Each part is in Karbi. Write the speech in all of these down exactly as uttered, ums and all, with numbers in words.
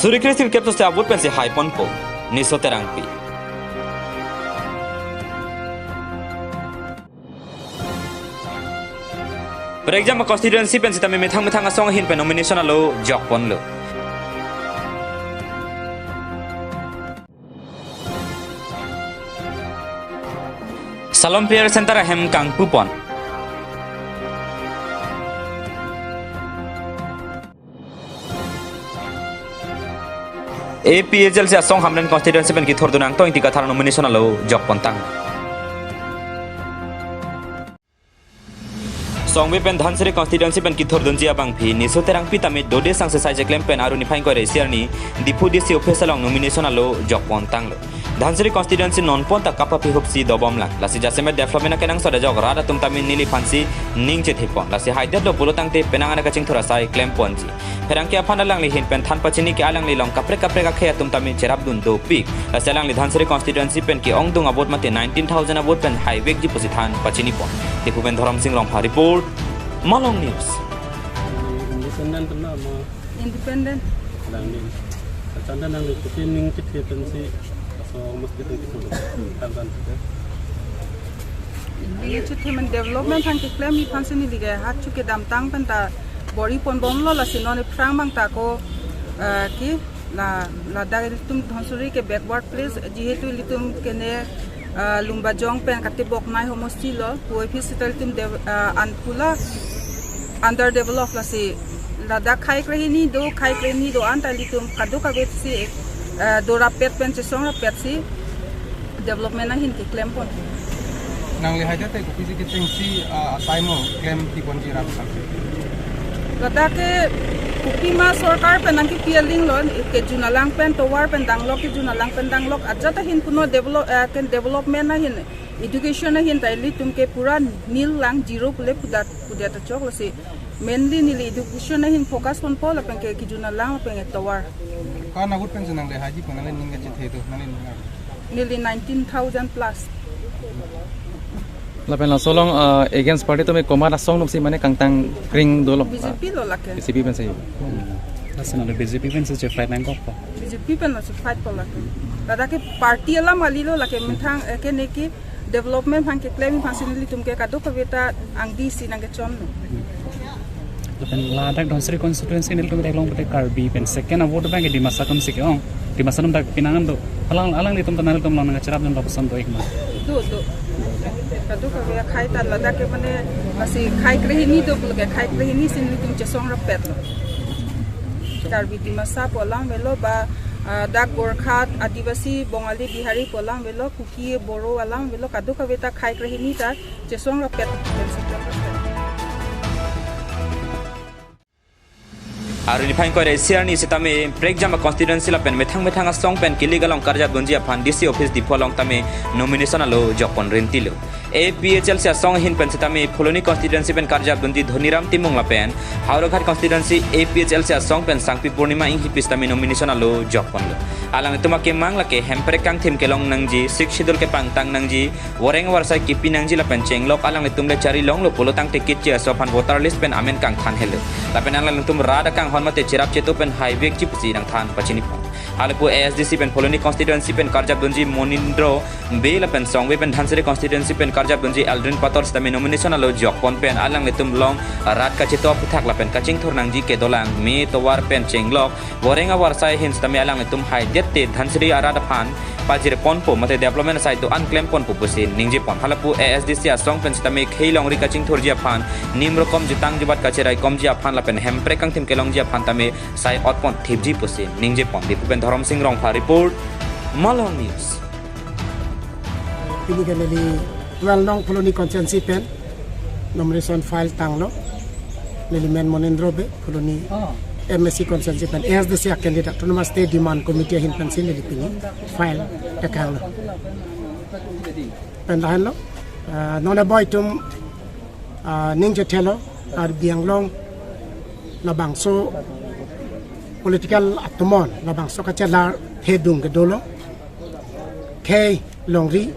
Suri kre-isi kep sose avote pensi haiponpo Niso Terangpi. Prekjam constituency pen sitame methang methang asong ahin pen nomination alo jokponlo. Salom Prayer Center ahem kangpupon. A P H L C asong Hamren constituency pen kithurdun Angtong Ingti Kathar nomination alo jokpontang. Songve pen Dhansiri constituency pen kithurdunji abangpi Niso Terangpi tame dode sangse saije klem pen Arni phai ingkoi ra isi arni Diphu D C office along nomination alo jokpontanglo. Dhansiri constituency nonpon ta kapaphi hupsi dobomlang. Lasi jasemet development akenangsot ajok rat atum tame neliphansi ning chethepon. Lasi haidetlo pulo tangte penang an kachingthur asai klemponji. Pherangke aphan alangli ahin pen than pachini ke alangli along kaprek kaprek akhei atum tame cherapdun dopik. Lasi alangli Dhansiri constituency pen ke-ongdung avote mate nineteen thousand avote pen haivekji pusi than pachinipon. Diphu pen Dhorom Sing Rongphar report, Malong News. Independent na ma? Independent. Alangli. Achanda nangli kuti ning chithe pensi asong mesti tung kitu. Tantan. Ning chithe men development aphan keklem aphansi neli ke hat chu kedamtang pen ta bor-iponbomlo, lasi non ephrang abang ta ko, eh, ki la, ladak ilitum Dhansiri ke backward place, jihetu ilitum kene, eh, Lumbajong pen Katiboknai homosti lo, puvoiphit sita ilitum dev-, eh, an pula underdeveloped, lasi ladak khei krehini do, khei krehini do-an ta ilitum kadokave si, eh, dorapet pen chesongrapetsi development ahin keklempon. Nangli haidette kopisi kechengsi, ah, asai mo klem tiponji ram sang. Ladak ke kopima sorkar pen nangkepi alinglo, kejun alang pen tovar pen danglok, kejun alang pen danglok, ajat ahin kuno develop, eh, ken development ahin, education ahin ta ilitum ke pura nil lang, zero pule pudet, pudet achok, lasi mainly neli education ahin focus ponpo lapen ke kejun alang lapen ke tovar. Ko-an avote pensi nangli haiji pu nangli ning kachethe do, nangli ning? Nearly nineteen thousand plus. Lapen laso along, uh, against party tame komat asong atumsi mane kangtang kring dolo? B J P lo lake. B J P pensi. Laso nangli B J P pensi chefight nangkokpo? B J P pen lo chefight po lake. Ladak ke party alam kali lo lake, methang, eh, kene ke development aphan keklem aphansi nelitum ke kadokave ta angdisi nangkechonlo. Lapen ladak Dhansiri constituency nelitum theklong pute Karbi pen second avote abang ke Dimasa atumsi ke-ong. Dimasa atum dak pinangan do. Alang, alanglitum ta nangtum along nangcherapdun lapuson do-ik ma? Do, do. Kadokave akhei ta ladak ke mane masi khei krehini do pulo ke, khei krehini si nelitum chesongrapetlo. Karbi Dimasa pu alam avelo ba, ah, dak Gorkha, Adivasi, Bongali, Bihari pu alam avelo, Kuki, Boro alam avelo, kadokave ta khei krehini ta chesongrapet. Arni phai ingkoi ra isi arni sitame prekjam constituency lapen methang methang asong pen kilik along karjapdunji aphan D C office Diphu along tame nomination alo jokpon rintilo. A P H L C asong ahin pen sitame Phuloni constituency pen karjapdunji Dhoniram Timung lapen Howraghat constituency A P H L C asong pen Sangpi Purnima Inghipi sitame nomination alo jokponlo. Alanglitum akemang lake hemprek kangthim kelong nangji, Sixth Schedule kepangtang nangji, voreng varsai kipi nangji lapen chenglok alanglitum le chari longlo pulo tangte kitche aso aphan voter list pen amen kangthan helo. Lapen alanglitum rat akanghon mate cherap cheto pen haivekji pusi nangthan pachinipon. Halapu A S D C pen Phuloni constituency pen karjapdunji Monindro Bey lapen Songve pen Dhansiri constituency pen karjapdunji Aldrin Pator sitame nomination alo jokpon pen alanglitum along rat kacheto aphuthak lapen kachingthur nangji kedolang, me tovar pen chenglok, voreng avarsai ahin sitame alanglitum haidette Dhansiri arat aphan pajirponpo mate development asai do-an klemponpo pusi ningjepon. Halapu A S D C asong pen sitame khei longri kachingthurji aphan, nim rokom jutang jubat kachiraikomji aphan lapen hemprek kangthim kelongji aphan tame sai otpon thipji pusi ningjepon. Diphu pen Dhorom Sing Rongphar report, Malong News. Pini ke neli twelve nong Phuloni constituency pen nomination file tanglo. Neli men Monindro Bey, Phuloni M A C constituency pen A S D C a candidate, Autonomous State Demand Committee ahin pensi neli pini file tekanglo. Pen lahenlo, ah, non aboi atum, ah, ning chethelo, Karbi Anglong labangso political atomon labangso kachelar thedung kedolo. Khei longri,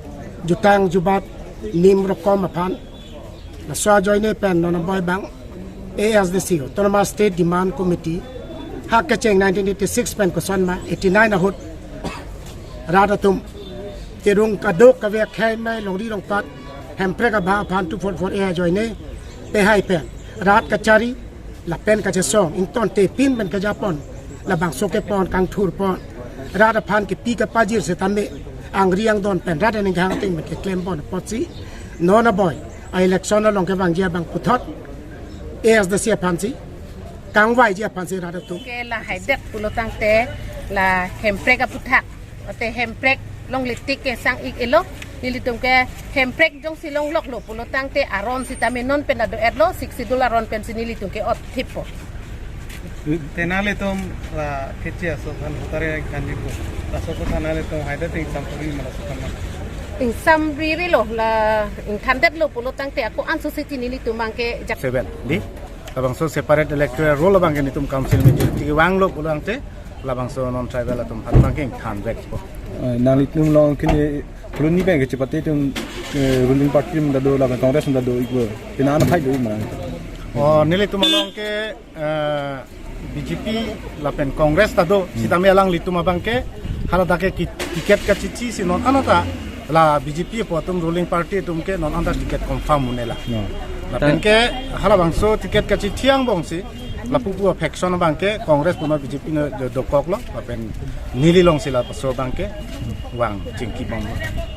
jutang jubat, nim rokom aphan. Laso ajoine pen non aboi abang A S D C, Autonomous State Demand Committee, Ha kecheng nineteen eighty-six pen koson ma eighty-nine ahut rat atum tirung kadokave akhei amei longri longpat Hemprek abha aphan two four four A ajoine pehai pen rat kachari lapen kachesong ingtonte pin pen kejapon labangso kepon kangthurpon rat aphan kepi kepajir setame angri angdon pen rat aning hangting pen keklempon apotsi non aboi a-election along kevangji abang puthot A S D C aphansi kangvaiji aphansi rat atum. Ke la haidet pulo tangte la Hemprek aputhak. Ate Hemprek longle tik ke sang-ik-elo. Nelitum ke Hemprek jongsi longloklo pulo tangte aron sitame non pen ado-etlo, Sixth Schedule aron pensi nelitum ke ot thippo. Te nanglitum la kechi aso aphan voters kanjipo. Laso aphuthak nanglitum haidet ingsam puri ma laso aphan ma? Ingsam ririlo, la ingthandetlo pulo tangte ako anso si chini nelitum abang ke jak- Seven, di? Labangso separate electoral roll abang ke netum council majority vanglo pulo tangte labangso non tribal atum aphan abang ke ingthanvekpo. Eh, nanglitum along kini Phuloni pen kechepate atum, eh, ruling party atum ta do lapen Congress atum ta do iklo. Pina ana phai do ma? Oh, nelitum along ke, eh, B J P lapen Congress ta do, sitame alanglitum abang ke haladak ke ki-, ticket kachichi si non anta la B J P pu atum ruling party atum ke non anta ticket confirm un-elo. No. Lapen ke halabangso ticket kachithi angbongsi lapu pu faction abang ke Congress punon B J P no do-, dokoklo lapen neli alongsi laso abang ke vang chingki bom.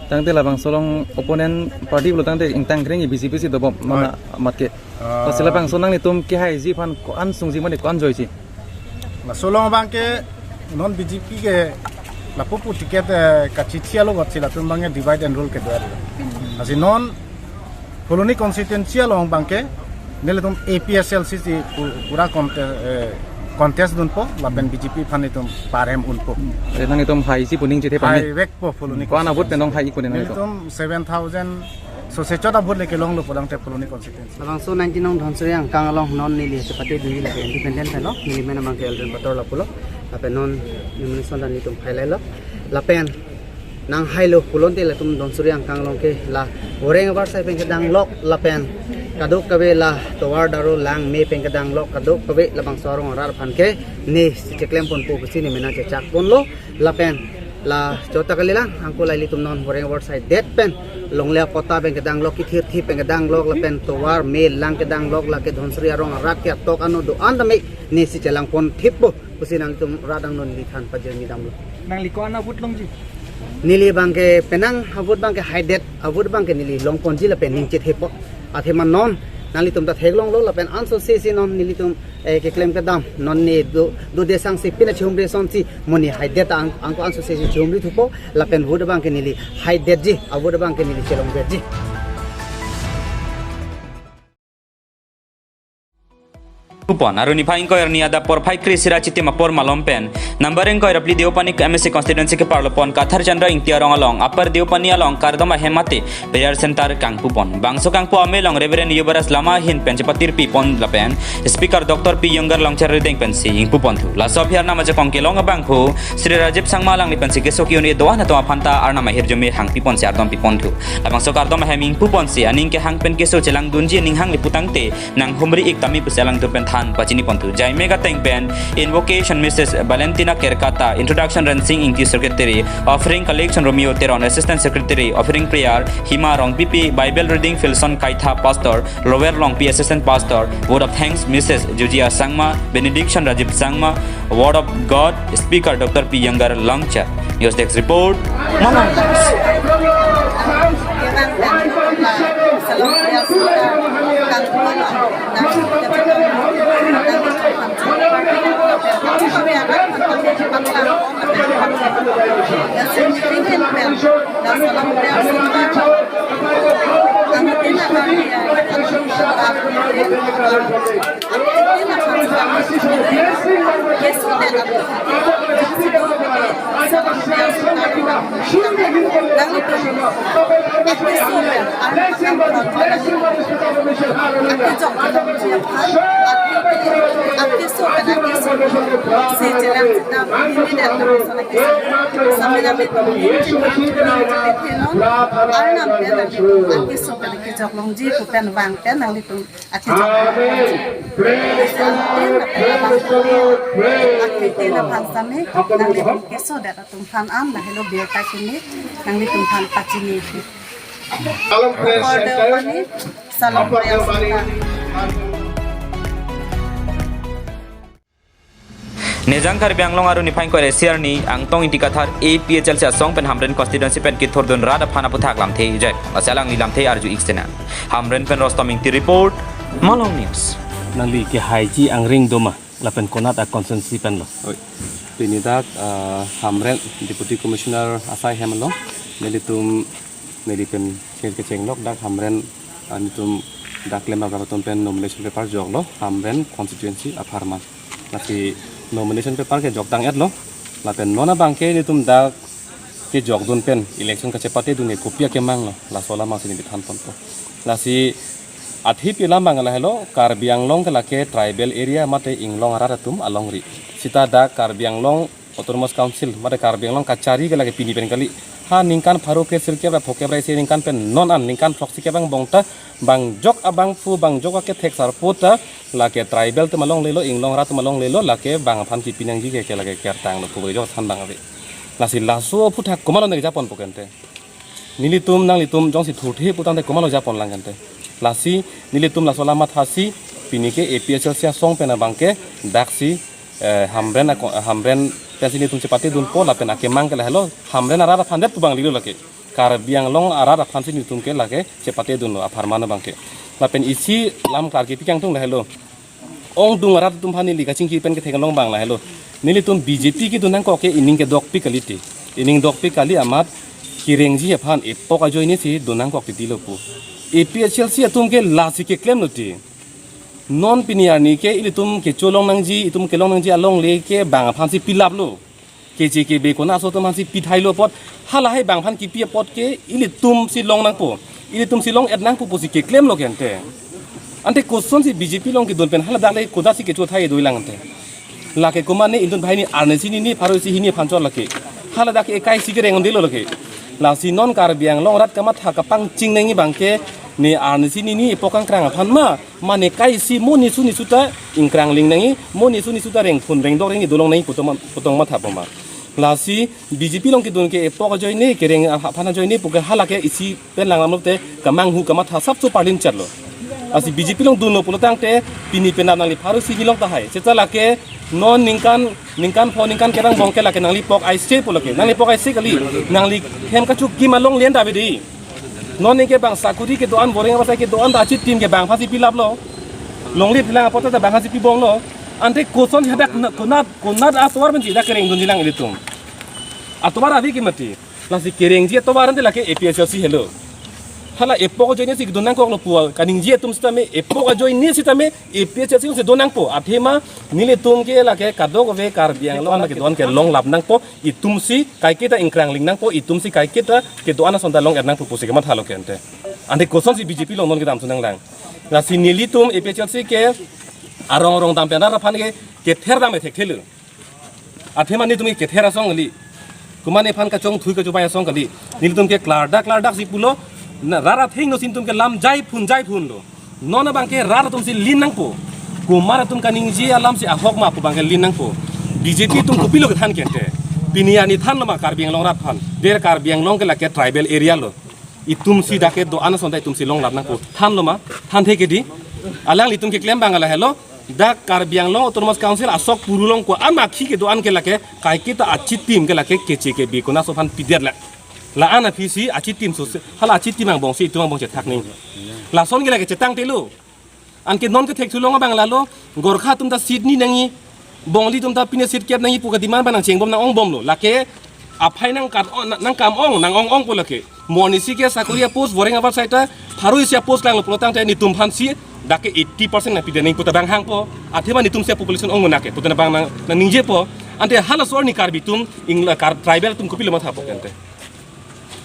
Tangte labangso along opponent party pulo tangte ingtang kreng B J P si dobom mana mat ke. Ah. Lasi labangso nanglitum kehaiji aphan ko-an sungji mane ko-an joiji? Laso along abang ke non B J P ke lapu pu ticket, eh, kachithi alogot si latum abang ke divide and rule kedo. Lasi non Phuloni constituency along abang ke nelitum A P H L C si pu-, pura conte-, eh, contest dunpo lapen B J P aphan itum parem unpo. Eh, nanglitum haiji pu ning chethe pame? Haivekpo Phuloni. Ko-an a-vote pen nonghai ikone nanglitum? Nelitum seven thousand so sechot a-vote le kelonglo pulo tangte Phuloni constituency. Labangso nineteen nong Dhansiri angkang along non neli chepate dunji lake independent pen lo, neli men abang ke Elden Pator lapulo, lapen non nomination ta nelitum file lo, lapen nanghailo pulote latum Dhansiri angkang along ke la voreng abar sai pen kedanglok lapen kadokave la tovar daru lang me pen kedanglok kadokave labangso arong arat aphan ke ne si cheklem ponpo pusi ne mena chechak ponlo. Lapen la chota kalilang angko la ilitum non voreng abar sai det pen longle apota pen kedanglok kithirthi pen kedanglok lapen tovar me lang kedanglok lake Dhansiri arong arat ke atok ano do-an tame ne si chelang pon thippo pusi nangtum rat angno neli than pajirmi damlo. Nangli ko-an a-vote longji? Neli abang ke penang a-vote abang ke haidet a-vote abang ke neli long ponji lapen ning chethepo. Athema non nanglitum ta theklonglo lapen anso si si non nelitum, eh, keklem kedam non ne do, do desang si pina chihumri asonsi mo ne haidet ang, angko anso si si chihumri thupo lapen vote abang ke neli haidetji, a-vote abang ke neli chelongdetji. Kupon, arni phai ingkoi arni adap porphai kre-isi ra chitim apor malom pen, number ingkoi ra phli Deopani M A C constituency keparlopon Kathar Chandra Ingti arong along, Upper Deopani along kardom ahem mate prayer center kangpupon. Bangso kangpu amei along Reverend Yubaraj Lama ahin pen chepatirpi pon lapen Speaker Doctor P Younger Longchar arideng pensi ingpuponthu. Laso aphi arnam ajakong kelong abangphu Shri Rajiv Sangma alangli pensi keso ki-un-e do-an atum aphanta arnam ahirjume hangpiponsi ardom piponthu. Labangso kardom ahem ingpuponsi aning kehang pen keso chelangdunji aning hangli putangte nanghumri ik tame pusi alangtum pen than pachiniponthu. Jaime kateng pen invocation Missus Valentina Kerkata, introduction Rensing Ingti secretary, offering collection Romeo Teron assistant secretary, offering prayer Hima Rongpipi, Bible reading Filson Kaitha pastor, Lower Longpi assistant pastor, vote of thanks Missus Jujia Sangma, benediction Rajiv Sangma, word of God speaker Doctor P Younger Longchar. News desk report, Malong. Keso pen akeso, si chelang chetam, hini dan lapuson akeso. Samena mit pini, Arnam pen akeso pen akejok longji pu pen vang pen nanglitum akejok longji. Akhei te aphan sami, nanglitum keso det atum aphan an, lahelo birta kimi, nanglitum aphan pachini. Salam Press Center. Salam Press Center. Nejang Karbi Anglong aru niphai ingkoi ra isi arni Angtong Ingti Kathar A P H L C asong pen Hamren constituency pen kethurdun rat aphan aputhak lamthe ejai. Lasi alangli lamthe arju-ik sena. Hamren pen Rostom Ingti report, Malong News. Nangli kehaiji angring doma, lapen konat a constituency pen lo? Oi. Pini dak, ah, Hamren Deputy Commissioner asai hem lo. Nelitum neli pen sir kechenglok dak Hamren, ah, nelitum dak klem abang atum pen nomination paper joklo Hamren constituency apharman. Lasi nomination paper kejok tang-et lo. Lapen non abang ke nelitum dak kejokdun pen election kachepatedun ke kopi akemang lo, laso alam si neli than ponpo. Lasi athe pi alam abang lahelo, Karbi Anglong ke lake tribal area mate inglong arat atum alongri. Sita dak Karbi Anglong Autonomous Council mate Karbi Anglong kachari ke lake pini pen kali. Ha ningkan pharo kre sirkep ra phokep ra isi ningkan pen non an ningkan throksi kep angbong ta bang jok abangphu bang jok akethek sarpo ta lake tribal atum alongle lo, inglong arat atum alongle lo, lake bang aphan kipi nangji ke, ke lake kertang lo pu jok than abang ave. Lasi laso aphuthak komatlo nangjaponpo kente? Nelitum nanglitum jongsi thurthe putangte komatlo japon lang kente? Lasi nelitum laso alam mathasi pini ke A P H L C asong pen abang ke daksi, eh, Hamren ako-, Hamren pensi nelitum chepatedunpo lapen akemang ke lahelo Hamren arat aphan det pu abang lilo lake. Karbi Anglong arat aphansi nelitum ke lake chepatedunlo apharman abang ke. Lapen isi lam klarke pi kangtung lahelo. Ongdung arat atum aphan neli kachingki pen ketheklong abang lahelo. Nelitum B J P kedun nangkok ke ining kedokpik kali ti. Ining dokpik kali amat kerengji aphan epok ajoine si dun nangkok titi lo pu. A P H L C atum ke lasi keklemlo ti. Non pini arni ke ilitum kecho long nangji, itum kelong nangji alongle ke bang aphansi pilaplo. Keche kebe kona aso atum aphansi pithailo apot, halahai bang aphan kipi apot ke ilitumsi long nangpo. Ilitumsi long-et nangpo pusi keklemlo kente. Ante kosonsi B J P along kedun pen hala dak le kodasi kecho thai doilang ante? Lake komat ne indun banghini arnisi hini pharo isi hini aphan chot lake. Hala dak ke ekai isi kereng un-edetlo lake. Lasi non Karbi Anglong arat kamatha kapangching nangji abang ke ne arnisi hini epok kangkrang aphan ma, mane ekai isi mo nisu nisu ta ingkrangling nangji, mo nisu nisu ta rengphun rengdok rengni dolong nangji pu tong ma, pu tong mathapo ma. Lasi B J P along kedun ke epok ajoine kereng aphan ajoine pu ke hala ke isi pen langlam lote kamanghu kamatha asapso parlin chatlo. Lasi B J P along dunlo pulo tangte pini pen nangli pharo isi hini long tahai. Seta lake non ningkan, ningkan pho ningkan kerang angbong ke lake nangli pok aise pu lake. Nangli pok aise kali. Nangli hem kachukim along len ta bedi. Non ningke bang sakuri kedo-an boreng abasai kedo-an ta achitim ke bang aphansi pilaplo. Longle pilang apot ta bang aphansi pibomlo. Ante koson hadak na-, konat, konat atovar pensi dak kerengdunji lang ilitum? Atovar ave ke mati. Lasi kerengji atovar ante lake A P H L C helo. Hala epok ajoine si kedun nangkoklo pu kaningje atum sitame, epok ajoine sitame A P H L C si dun nangpo. Athema nelitum ke lake kadokave Karbi Anglong lake don ke longlap nangpo. Itumsi kaiketa ingkrangling nangpo, itumsi kaiketa kedo-an ason ta long-et nangpo pusi kemathalo kente. Ante kosonsi B J P along non kedam sunang lang? Lasi nelitum A P H L C ke arong arong dam pen rat aphan ke kether dam ethek thelo. Athema nelitum ke kether asong kali. Komat nephan kachongthui kachobai asong kali. Nelitum ke klardak klardaksi pulo, na rat athengno si nelitum ke lam jaiphun jaiphunlo. Non abang ke rat atumsi lin nangpo. Komat atum kaningje alamsi ahok ma pu abang ke lin nangpo. B J P atum kopilo kethan kente? Pini arni thanlo ma Karbi Anglong rat aphan? Der Karbi Anglong ke lake tribal area lo. Itumsi dak kedo-an ason ta itumsi longlap nangpo. Thanlo ma? Thanthe ke di. Alanglitum keklem abang lahelo. Dak Karbi Anglong Autonomous Council asok puru along ko-an ma akhi kedo-an ke lake kaiketa achitim ke lake keche kebe kona aso aphan pidet la. La-an aphisi achitim so se, hala achitim angbongsi itum angbong chethak nangji. Lason ke lake chetangtelo. Anke non kethekthulong abang lahelo, Gorkha atum ta seat ni nangji, Bongali atum ta pine seat kep nangji pu ke demand abang nangchengbom nang-ongbomlo. Lake aphai nangkat-, nang-, nangkam-ong, nang-ong-ongpo lake. Mo arnisi ke sakuri apost, boreng avarsai ta pharo isi apost klanglo pulo tangte nelitum aphansi dak ke eighty percent nangpidet nangji pu ta abang hangpo. Athema nelitumsi population ong mena ke pu ta abang nang, nangningjepo. Ante halaso arni Karbi atum, ingla Kar-, tribal atum kopilo mathapo kente?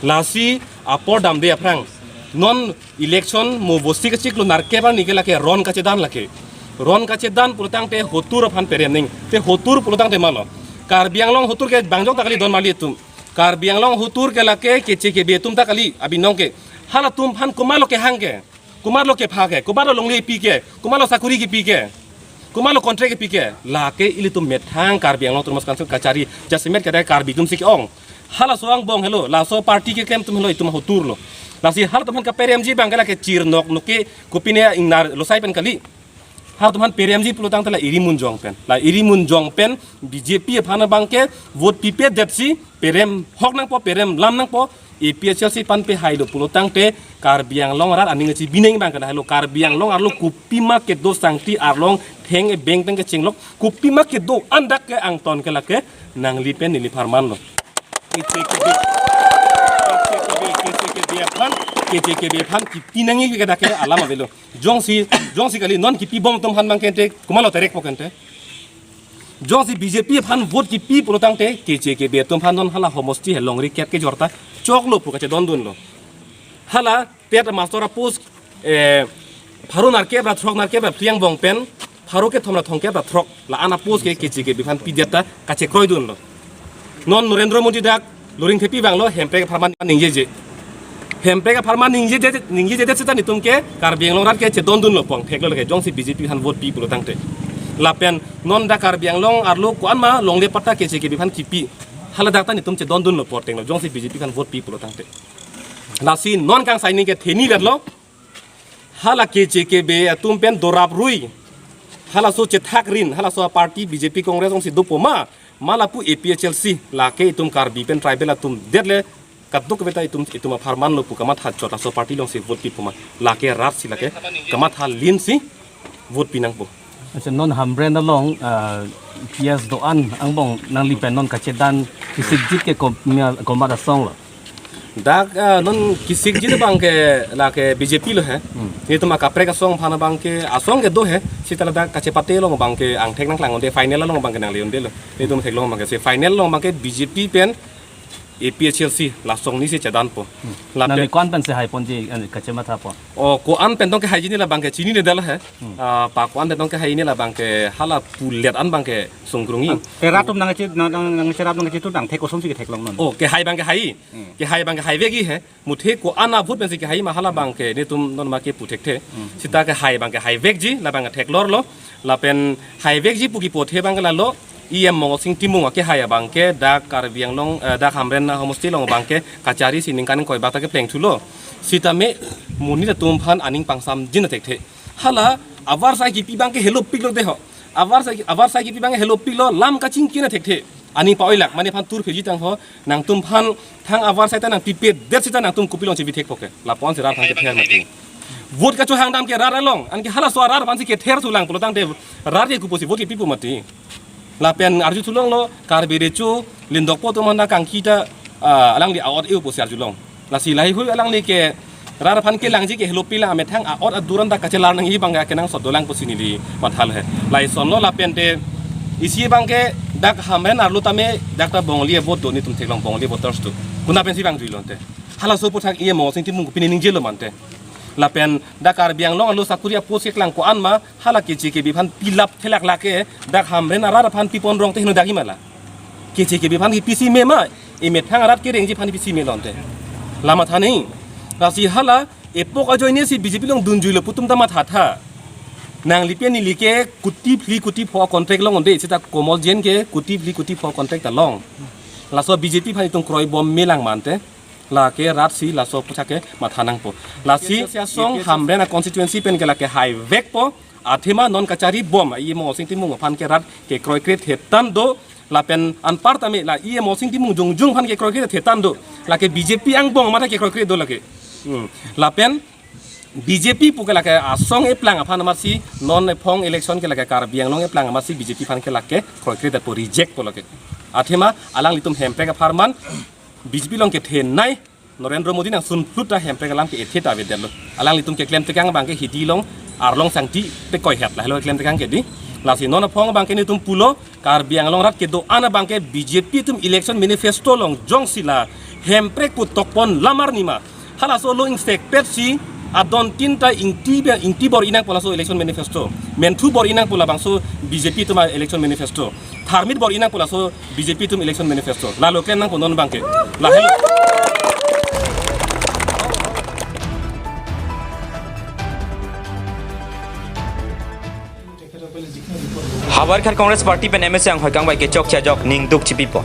Lasi apor damde aphrang. Non election mo bosti kachiklo nerkep arni ke lake ron kachedam lake. Ron kachedan pulotangte hotur aphan perem ning. Te hotur pulotangte malo. Karbi Anglong hotur ke bangjok ta kali don mali atum. Karbi Anglong hotur ke lake K C K B atum ta kali abinong ke. Halatum aphan komatlo kehang ke. Komatlo kepha ke. Komatlo longle pi ke. Komatlo sakuri kepi ke. Komatlo contract kepi ke. Lake ilitum methang Karbi Anglong Autonomous Council kachari jasemet kadai Karbi atum si ke-ong. Halaso angbong helo, laso party keklem atum helo, itum hotur lo. Lasi halatum aphan kaperemji abang ke lake chirnok noke kopine ingnar losai pen kali. Halatum aphan peremji pulotangte la iri munjong pen. La iri munjong pen B J P aphan abang ke vote pipe detsi perem hok nangpo, perem lam nangpo. A P H L C aphan pehai do pulotangte Karbi Anglong arat aning achi bineng abang ke dah helo. Karbi Anglong arlo kopima kedo sangti arlong theng ebeng pen kechinglok, kopima kedo an dak ke angton ke lake nangli pen neli apharman lo. K C K B, K C K B, K C K B aphan, K C K B aphan kipi nangji ke dak ke alam avelo. Jongsi, jongsi kali non kipi bom atum aphan abang ke ante komatlo terek po ke ante. Jongsi B J P aphan vote kipi pulotangte K C K B atum aphan non hala homosti he longri ket kejor ta choklo pu kachedondun lo. Hala TET master a-post, eh, pharo nerkep ra throk nerkep ra phli angbong pen pharo kethom ra thomkep ra throk la-an a-post ke K C K B aphan pidet ta kachekroidun lo. Non Narendra Modi dak Loringthepi vanglo, Hemprek apharman ningjeje. Hemprek apharman ningjeje, ningjejedet seta netum ke Karbi Anglong arat ke chedondun lo pon theklo lake jongsi B J P aphan vote pi pulotangte. Lapen non dak Karbi Anglong arlo ko-an ma longle patta K C K B aphan kipi. Hala dak ta netum chedondun lo pon theklo jongsi B J P aphan vote pi pulotangte. Lasi non kangsai ni ke theni letlo. Hala K C K B atum pen dorap rui. Halaso chethak rin, halaso party B J P Congress ongsi dopo ma, ma lapu A P H L C, lake itum Karbi pen tribal atum detle, kadokave ta itum, itum apharman lo pu kamatha chot laso party alongsi vote pipo ma, lake rat si lake, kamatha lin si vote pi nangpo. Accha, non Hamren along, ah, P S do-an angbong nangli pen non kachedan kisikjit ke kom-, mia-, komat asong lo? Dak, ah, non kisikjit abang ke lake B J P lo he. Hmm. Netum akaprek asong aphan abang ke asong ke do he. Seta ladak kachepate along abang ke angthek nangklang unde, final along abang ke nangle unde lo. Netum theklong abang ke si final along abang ke B J P pen A P H L C la asong ni si chedanpo. Hmm. Lapen nangli ko-an pen si haiponji, eh, kachemathapo? O, ko-an pen tong kehaiji ne labang ke chininedet lo he. Hmm. Ah, pa ko-an pen tong kehai ne labang ke hala pulet an abang ke sungkrungji. Ah, te rat atum nangkache, nang, nang, nangkacherap nangkachetu nangthek kosonsi ketheklong non? O, kehai abang kehai. Hmm. Kehai abang kehai vekji he. Muthe ko-an a-vote pensi kehai ma hala abang ke netum non ma kepu thekthe. Hmm. Seta kehai abang kehai vekji, labang ke theklor lo. Lapen hai vekji pu kipu athe abang ke lalo, E M Mongol Sing Timung akehai abang ke dak Karbi Anglong, eh, dak Hamren ahomosti along abang ke kachari si ningkan ingkoi bak ta kepleng thulo. Sitame monit atum aphan aning pangsamjin thekthe. Hala avarsai kipi abang ke helopiklo deho. Avarsai, avarsai kipi abang ke helopiklo, lam kachingki na thekthe. Aning pa-oilak, mane aphan tur pheji tangho, nangtum aphan thang avarsai ta nangpipedet seta nangtum kopilong chebi thekpo ke. Lapu-an si rat aphan kether mati. Vote kachohang dam ke rat along, anke halaso rat aphan si kether thulang pulotangte rat ke kopusi vote kepipo mati. Lapen arju thulonglo, Karbi Recho Lindokpo atum anta kangki ta, ah, alangli a-ot e-o pusi arjulong. Lasi laheihui alangli ke rat aphan kelangji ke helopi la amethang a-ot adur anta kachelar nangji abang ke kenangsot dolang pusi neli mathalo he. Lason lo lapen te isi abang ke dak Hamren arlo tame dak ta Bongali a-vote do, netum theklong Bongali voters do. Konat pensi abang juilo ante? Halaso aphuthak E M Mongol Sing Timung kopine ningjelo ma ante? Lapen dak Karbi Anglong arlo sakuri a-post keklang ko-an ma, hala K C K B aphan pilap thelak lake, dak Hamren arat aphan pipon rong te heno dak imala. K C K B aphan kipisi me ma, emethang arat kerengji aphan pisi me lo ante? La matha nangji. Lasi hala epok ajoine si B J P along dunjuilo pu atum ta mathatha. Nangli pen neli ke kuti phli kuti pho contract long unde, seta Komol Jain ke kuti phli kuti pho contract ta long. Laso B J P aphan itum kroibom me lang ma ante? Lake rat si laso aphuthak ke matha nangpo. Lasi asong Hamren a-constituency pen ke lake hai vekpo. Athema non kachari bom E M Mongol Sing Timung aphan ke rat kekroikre thetang do. Lapen anpar tame la E M Mongol Sing Timung jongjong aphan kekroikre thetang do. Lake B J P angbong mate kekroikre do lake. Hmm. Lapen B J P pu ke lake asong eplang aphan amatsi non ephong election ke lake Karbi Anglong eplang amatsi B J P aphan ke lake kroikre detpo, reject po lake. Athema alanglitum Hemprek apharman B J P along kethenei Narendra Modi nangsun phlut ta Hemprek alam ke ethe ta avedetlo. Alanglitum keklem tekang abang ke hidi along arlong sangti pekoi het lahelo keklem tekang ke di. Lasi non aphong abang ke netum pulo Karbi Anglong arat kedo-an abang ke B J P atum election manifesto along jongsi la Hemprek pu tokpon lamar nima. Halaso lo ingsekpet si Adon tinta Ingti be, Ingti bor-i nangpo laso election manifesto. Menthu bor-i nangpo labangso B J P atum a-election manifesto. Tharmit bor-i nangpo laso B J P atum election manifesto. Lalo klem nangpo non abangke. Lahelo. Howraghat Congress Party pen M A C anghoi kangvai kechokche ajok ningduk chipipo.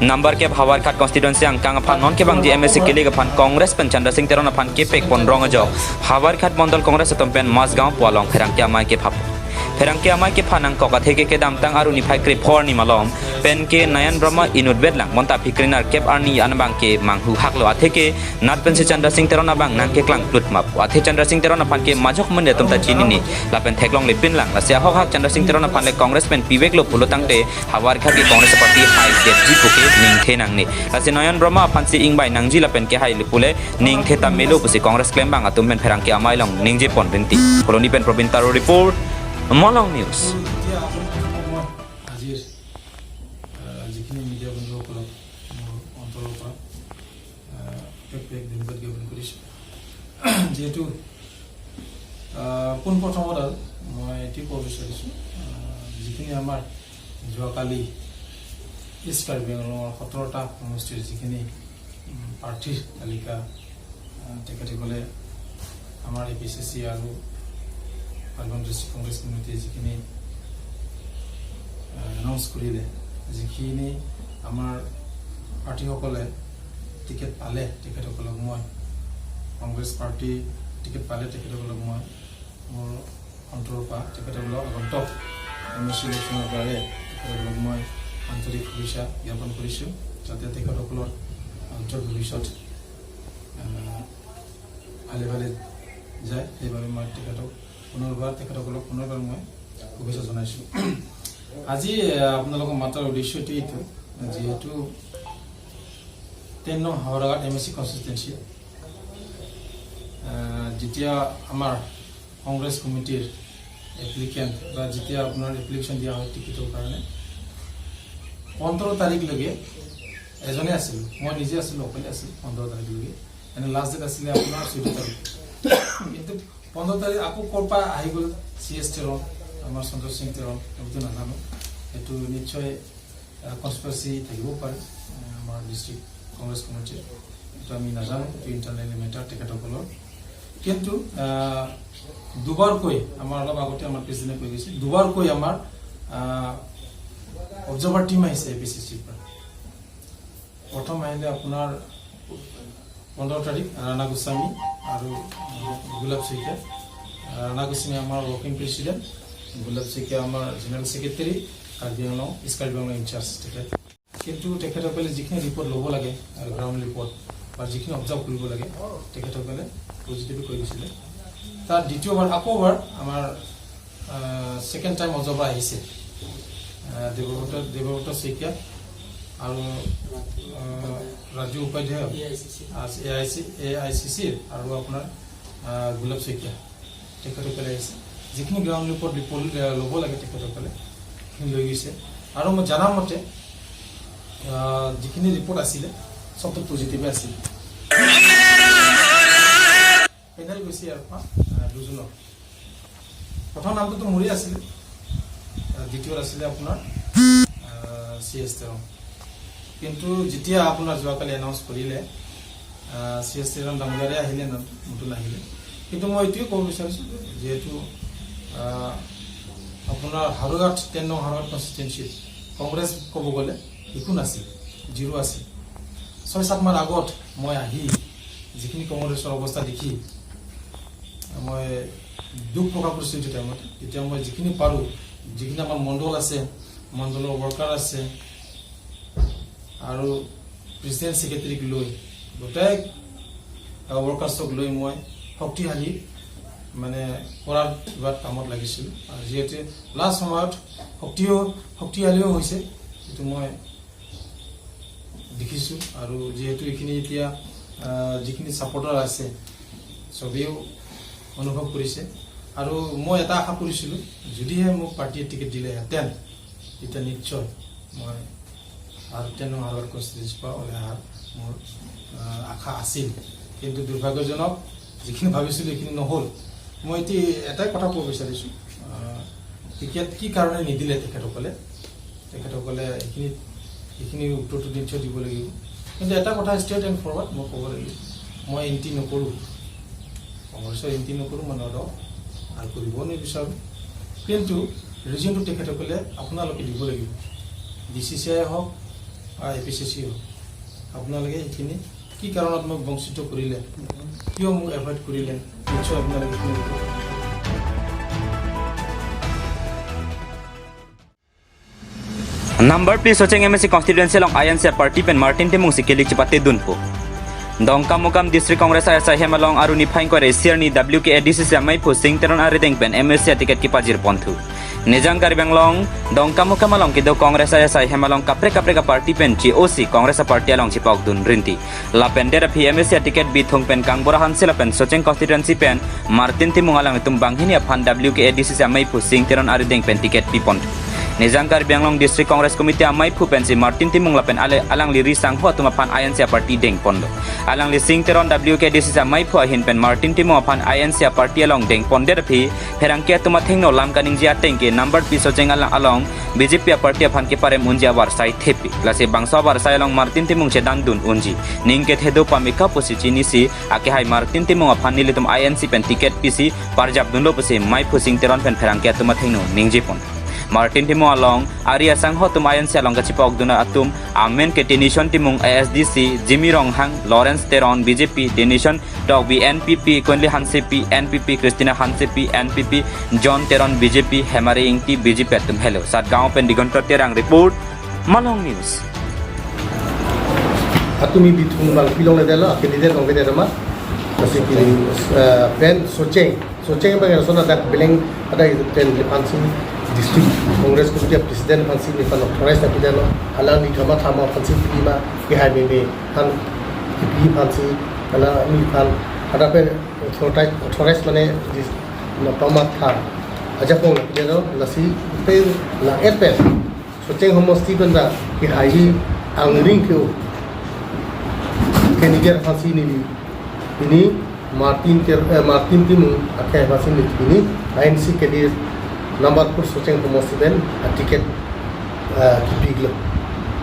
Number kep Howraghat constituency angkang aphan non kevangji M A C kilik aphan Congress pen Chandra Singh Teron aphan kepek pon rong ajok Howraghat Mondol Congress atum pen Masgaon pu along pherangke amei kephapo. Pherangke amei kepha nangkok atheke kedamtang Aru niphai krepho arni malom pen ke Nayan Brahma inutvet lang bonta phikri nerkep arni an abangke manghu haklo atheke nat pensi Chandra Singh Teron abang nangkeklang plut map. Athe Chandra Singh Teron aphan ke majok mende atum ta chinine, lapen theklongle pinlang. Lasi ahok hak Chandra Singh Teron aphan le Congress pen piveklo pulo tangte Howraghat ke Congress party haidetji puke ningthe nangne. Lasi Nayan Brahma aphansi ingbai nangji lapen kehaile pule ningthe ta melo pusi Congress klembang atum pen pherangke amei along ningje pon rinti. Phuloni pen Probin Taro report, Malong News. আজিৰ, আহ, যিখিনি মিডিয়া বন্ধুসকলক মোৰ অন্তৰৰ পৰা, আহ, এক এক ধন্যবাদ জ্ঞাপন কৰিছোঁ। যিহেতু, আহ, পোনপ্ৰথমত আৰু মই এইটোৱে ক'ব বিচাৰিছোঁ, আহ, যিখিনি আমাৰ যোৱাকালি ইষ্ট কাৰ্বি আংলঙৰ সোতৰটা সমষ্টিৰ যিখিনি, উম, প্ৰাৰ্থীৰ তালিকা, আহ, তেখেতসকলে আমাৰ এ পি চি চি আৰু আৰবান ডিষ্ট্ৰিক্ট কংগ্ৰেছ কমিটিয়ে যিখিনি, আহ, এনাউন্স কৰিলে, যিখিনি আমাৰ প্ৰাৰ্থীসকলে টিকেট পালে, তেখেতসকলক মই, কংগ্ৰেছ পাৰ্টি টিকেট পালে, তেখেতসকলক মই মোৰ অন্তৰৰ পৰা তেখেতসকলক আগন্তুক এম এ চি ইলেকশ্যনৰ বাবে তেখেতসকলক মই আন্তৰিক শুভেচ্ছা জ্ঞাপন কৰিছোঁ, যাতে তেখেতসকলৰ উজ্জ্বল ভৱিষ্যত, আহ, ভালে ভালে যায়। সেইবাবে মই তেখেতক পুনৰবাৰ, তেখেতসকলক পুনৰবাৰ মই শুভেচ্ছা জনাইছোঁ। আজি, আহ, আপোনালোকক মাতাৰ উদ্দেশ্যটো এইটো, যিহেতু টেন নং হাওৰাঘাট এম এ চি কনষ্টিটুৱেঞ্চি, আহ, যেতিয়া আমাৰ কংগ্ৰেছ কমিটিৰ এপ্লিকেণ্ট বা যেতিয়া আপোনাৰ এপ্লিকেশ্যন দিয়া হয় টিকেটৰ কাৰণে, পোন্ধৰ তাৰিখলৈকে এজনে আছিলোঁ, মই নিজে আছিলোঁ, অকলে আছিলোঁ পোন্ধৰ তাৰিখলৈকে। এনে লাষ্ট ডেট আছিলে আপোনাৰ চৈধ্য তাৰিখ। কিন্তু পোন্ধৰ তাৰিখ আকৌ ক'ৰ পৰা আহি গ'ল চি এছ তেৰণ, আমাৰ চন্দ্ৰ সিং তেৰণ, এইটো নাজানো। এইটো নিশ্চয়, আহ, কনস্পিৰেচি থাকিব পাৰে, আহ, আমাৰ ডিষ্ট্ৰিক্ট কংগ্ৰেছ কমিটিৰ। এইটো আমি নাজানো, এইটো ইণ্টাৰনেল মেটাৰ তেখেতসকলৰ। কিন্তু, আহ, দুবাৰকৈ আমাৰ অলপ আগতে আমাৰ প্ৰেচিডেণ্টে কৈ গৈছে, দুবাৰকৈ আমাৰ, আহ, অবজাৰ্ভাৰ টীম আহিছে এ পি চি চিৰ পৰা। প্ৰথম আহিলে আপোনাৰ পোন্ধৰ তাৰিখ ৰাণা গোস্বামী আৰু, আহ, গোলাপ শইকীয়া। আহ, ৰাণা গোস্বামী আমাৰ ৱৰ্কিং প্ৰেচিডেণ্ট, গোলাপ শইকীয়া আমাৰ জেনেৰেল ছেক্ৰেটেৰী, কাৰ্বি আংলং, ইষ্ট কাৰ্বি আংলং ইনচাৰ্জ তেখেত। কিন্তু তেখেতসকলে যিখিনি ৰিপৰ্ট ল'ব লাগে, আহ, গ্ৰাউণ্ড ৰিপৰ্ট বা যিখিনি অবজাৰ্ভ কৰিব লাগে, তেখেতসকলে পজিটিভ কৈ দিছিলে। তাৰ দ্বিতীয়বাৰ আকৌ এবাৰ আমাৰ, আহ, ছেকেণ্ড টাইম অবজাৰ্ভাৰ আহিছে, আহ, দেৱব্ৰত, দেৱব্ৰত শইকীয়া আৰু, আহ, Raju Upadhyay, A I C C. আহ, A I C, A I C চিৰ আৰু আপোনাৰ, আহ, গোলাপ শইকীয়া। তেখেতসকলে আহিছে। যিখিনি গ্ৰাউণ্ড ৰিপৰ্ট, ৰিপৰ্ট, আহ, ল'ব লাগে তেখেতসকলে সেইখিনি লৈ গৈছে। আৰু মই জনা মতে, আহ, যিখিনি ৰিপৰ্ট আছিলে, চবটো পজিটিভে আছিলে। পেনেল গৈছে ইয়াৰ পৰা, আহ, দুজনৰ। প্ৰথম নামটোতো মোৰেই আছিলে, আহ, দ্বিতীয়ত আছিলে আপোনাৰ, আহ, চি এছ তেৰণ। কিন্তু যেতিয়া আপোনাৰ যোৱাকালি এনাউন্স কৰিলে, আহ, চি এছ তেৰণ ডাঙৰীয়াৰে আহিলে, ন-, নতুন আহিলে। কিন্তু মই এইটোৱে ক'ব বিচাৰিছোঁ যে যিহেতু, আহ, আপোনাৰ হাওৰাঘাট, টেন নং হাওৰাঘাট কনষ্টিটুৱেঞ্চিত কংগ্ৰেছ ক'ব গ'লে একো নাছিল, জিৰ' আছিল। ছয় সাত মাহ আগত মই আহি যিখিনি কংগ্ৰেছৰ অৱস্থা দেখি মই দুখ প্ৰকাশ কৰিছোঁ এইটো টাইমত। এতিয়া মই যিখিনি পাৰোঁ, যিখিনি আমাৰ মণ্ডল আছে, মণ্ডলৰ ৱৰ্কাৰ আছে, আৰু প্ৰেচিডেণ্ট ছেক্ৰেটেৰীক লৈ, গোটেই, আহ, ৱৰ্কাৰ্ছক লৈ মই শক্তিশালী, মানে, কৰাৰ কিবা কামত লাগিছিলোঁ। আৰু যিহেতু লাষ্ট সময়ত শক্তিও, শক্তিশালীও হৈছে, এইটো মই দেখিছোঁ। আৰু যিহেতু এইখিনি এতিয়া, আহ, যিখিনি ছাপৰ্টাৰ আছে, চবেও অনুভৱ কৰিছে। আৰু মই এটা আশা কৰিছিলোঁ, যদিহে মোক পাৰ্টীয়ে টিকেট দিলেহেঁতেন, তেতিয়া নিশ্চয় মই আৰু টেন নং হাওৰাঘাট কনষ্টিটুৱেঞ্চিৰ পৰা ওলাই অহাৰ মোৰ, আহ, আশা আছিল। কিন্তু দুৰ্ভাগ্যজনক, যিখিনি ভাবিছিলোঁ, সেইখিনি নহ'ল। মই এতিয়া এটাই কথা ক'ব বিচাৰিছোঁ, আহ, টিকেট কি কাৰণে নিদিলে তেখেতসকলে, তেখেতসকলে এইখিনি, এইখিনি উত্তৰটো নিশ্চয় দিব লাগিব। কিন্তু এটা কথা ষ্ট্ৰেইট এণ্ড ফৰৱাৰ্ড মই ক'ব লাগিব, মই এণ্টি নকৰোঁ, কংগ্ৰেছৰ এণ্টি নকৰোঁ, মই নলওঁ আৰু কৰিবও নিবিচাৰোঁ। কিন্তু ৰিজনটো তেখেতসকলে আপোনালোকে দিব লাগিব, ডি চি চি আই হওক বা এ পি চি চি হওক, আপোনালোকে এইখিনি কি কাৰণত মোক বঞ্চিত কৰিলে, কিয় মোক এভইড কৰিলে, নিশ্চয় আপোনালোকে এইখিনি উত্তৰ দিব। Number three Socheng M A C constituency along I N C a party pen Martin Timung si keli chipate dunpo. Dongkamukam District Congress asai hem along aruni phaingkoi ra isi arni W K A D C C amaiphu Sing Teron arideng pen M A C a ticket kipajir ponthu. Nijang Karbi Anglong, Dongkamukam along kedo Congress asai hem along kaprek kaprek a party pen chi O C Congress a party along chipok dun rinti. Lapen det aphi M A C a ticket bithung pen Kangbura Hanse lapen Socheng constituency pen Martin Timung alanglitum banghini aphan W K A D C C amaiphu Sing Teron arideng pen ticket pipon. Nijang Karbi Anglong District Congress Committee amaiphu pensi Martin Timung lapen ale alangli ri sangho atum aphan I N C a party dengponlo. Alangli Sing Teron W K A D C C amaiphu ahin pen Martin Timung aphan I N C a party along dengpondet aphi pherangke atum athengno lam kaningje ateng ke number three Socheng alang along B J P a party aphan keparem unji avarsai thepi. Lasi bangso avarsai along Martin Timung chedan dun unji. Ning kethe do pame ka pusi chinisi akehai Martin Timung aphan nelitum I N C pen ticket pisi parjap dunlo pusi maiphu Sing Teron pen pherangke atum athengno ningjepon. Martin Timung along ari asangho atum I N C along kachipok dun atum amen ke Tenison Timung A S D C, Jimmy Ronghang, Lawrence Teron B J P, Tenison Tokbi N P P, Kunli Hansepi N P P, Christina Hansepi N P P, John Teron B J P, Hemari Ingti B J P atum helo. Satgaon pen Digonto Terang report, Malong News. Atumi bithung bang pilong le delo, akhir dia nong beda ma. Kasi pili, eh, pen Socheng. Socheng bang sona dak beleng ada itu pen le pansi District Congress Committee President pansi ni pan authorize tapi delo. Hala ni kama thama pansi pili ma, kehai meme pan pili pansi, hala ni pan ada pen authorize, authorize mane dis, no pamat tha. Aja kong dia lo, lasi pen la et pen. Socheng homosti pen da kehai angring ke o. Keniger pansi ni ni. Ini Martin Ter, eh, Martin Timung akehai pansi ni ini I N C ke di number four Socheng homosti pen a ticket, eh, kipiglo.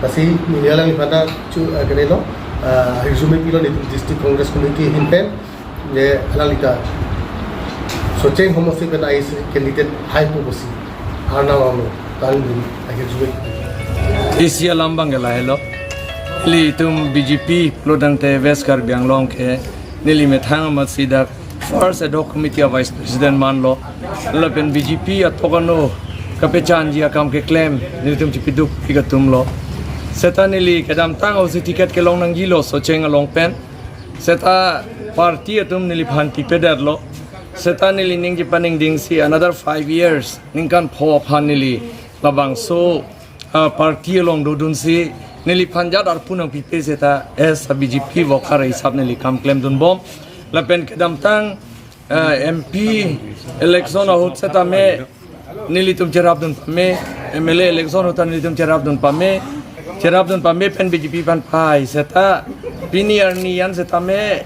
Lasi ni alang pada chu, eh, kene lo, eh, resume pilo ni District Congress Committee ahin pen, ye alang lita Socheng homosti pen I C candidate hai po bosi. Arna wamo, tan dun, akhir juwe. Isi alam bang ke lahelo. Nelitum B J P plodang te West Karbi Anglong ke neli methang amat si dak first ad hoc committee a vice president manlo. Lapen B J P atok ano kapechanji akam keklem nelitum chipiduk pik atumlo. Seta neli kedamtang osi ticket kelong nangjilo Socheng along pen. Seta party atum neliphan tipedetlo. Seta neli ningje paningding si another five years, ningkan pho aphan neli labangso, ah, party along dodun si neliphan jat arpu nangpipe seta as a B J P worker hisap neli kam klemdunbom. Lapen kedamtang, ah, M P election ahut setame nelitum cherapdun pame, M L A election ahut nelitum cherapdun pame, cherapdun pame pen B J P aphan phai seta pini arni an setame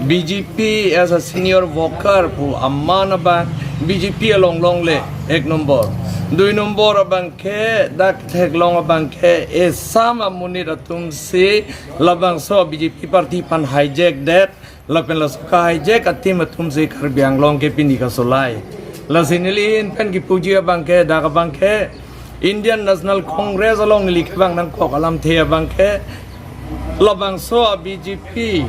B J P as a senior worker pu aman abang B J P along longle ek nombor. Dui nombor abang ke dak theklong abang ke esam amonit atum si labangso B J P party aphan hijack det, lapen laso ka-hijack a-team atum si Karbi Anglong ke pini kasolai. Lasi neli ahin pen kipuji abang ke, dak abang ke Indian National Congress along neli kevang nangkok alamthe abang ke labangso a B J P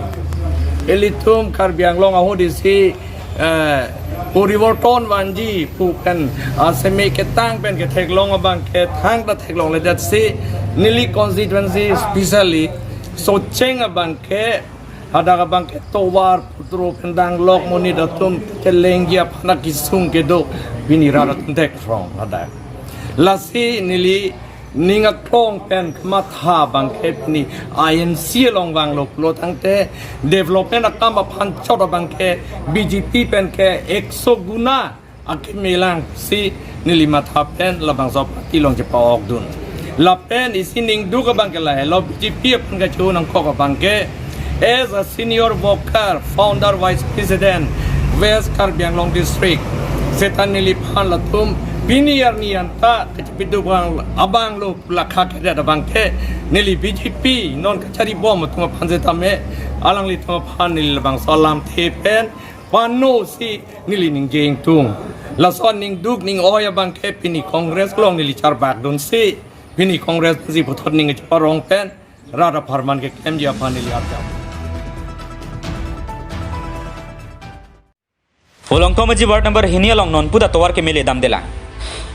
ilitum Karbi Anglong ahut isi, eh, poriborton vanji pu pen, ah, seme ketang pen ketheklong abang ke thangta theklongledet si neli constituency specially Socheng abang ke hadak abang ke tovar putro pen danglok monit atum kelengji aphan akesung kedo pini rat atum theklong hadak. Lasi neli ning aklong pen kematha abang ke pini I N C along vanglo pulo tangte development akam aphan chot abang ke B J P pen ke ekso guna akeme lang si neli matha pen labangso party along chepa-okdun. Lapen isi ningduk abang ke lahelo B J P aphan kacho nangkok abang ke As a senior worker, founder vice president, West Karbi Anglong District, seta neliphan latum pini arni anta kachepiduk abang lo, lakha kedet abang ke neli B J P non kachari bom atum aphan setame alanglitum aphan neli labangso alamthe pen pano si neli ningje ingtung. Laso aning duk ning oi abang ke pini Congress along neli charbak dunsi, pini Congress si puthot ning cheparong pen rat apharman keklemji aphan neli arjap. Volongkom Aji ward number hini along nonpu ta tovar kemele damdelang.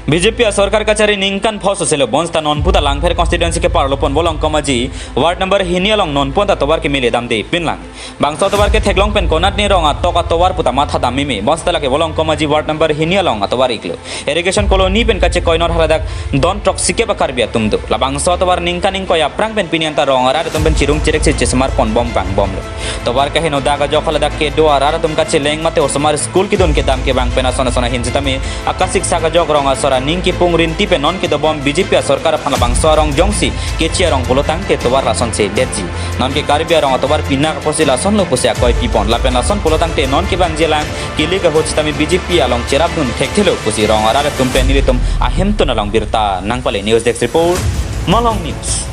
B J P asorkar kachari ningkan pho soselo bonseta nonpu ta Langpher constituency keparlo pon Volongkom Aji ward number hini along nonpu ta tovar kemele damde pinlang. Bangso tovar ke theklong pen konat ni rong atok atovar puta matha dam meme. Bonseta lake Volongkom Aji ward number hini along atovar iklo. Irrigation colony pen kachekoi nor haladak don throksi kep a Karbi atum do. Labangso atovar ningkan ingkoi aphrang pen pini anta rong arat atum pen chirung chirek si chesemar pon bom vang bomlo. Tovar kaheno dak ajok haladak kedo arat atum kacheleng mate osomar school kidun kedam kevang pen ason ason ahin setame akasik sak ajok rong asor aning kipung rinti pen non kedobom B J P asorkar aphan labangso arong jongsi kechi arong pulotangte tovar lason si detji. Non ke Karbi arong atovar pinak apotsi lasonlo pusi akoi pipon. Lapen lason pulotangte non kevangjilang kilik ahut setame B J P along cherapdun thekthelo pusi rong arat atum pen nelitum ahemtun along birta nangpale. News Desk Report, Malong News.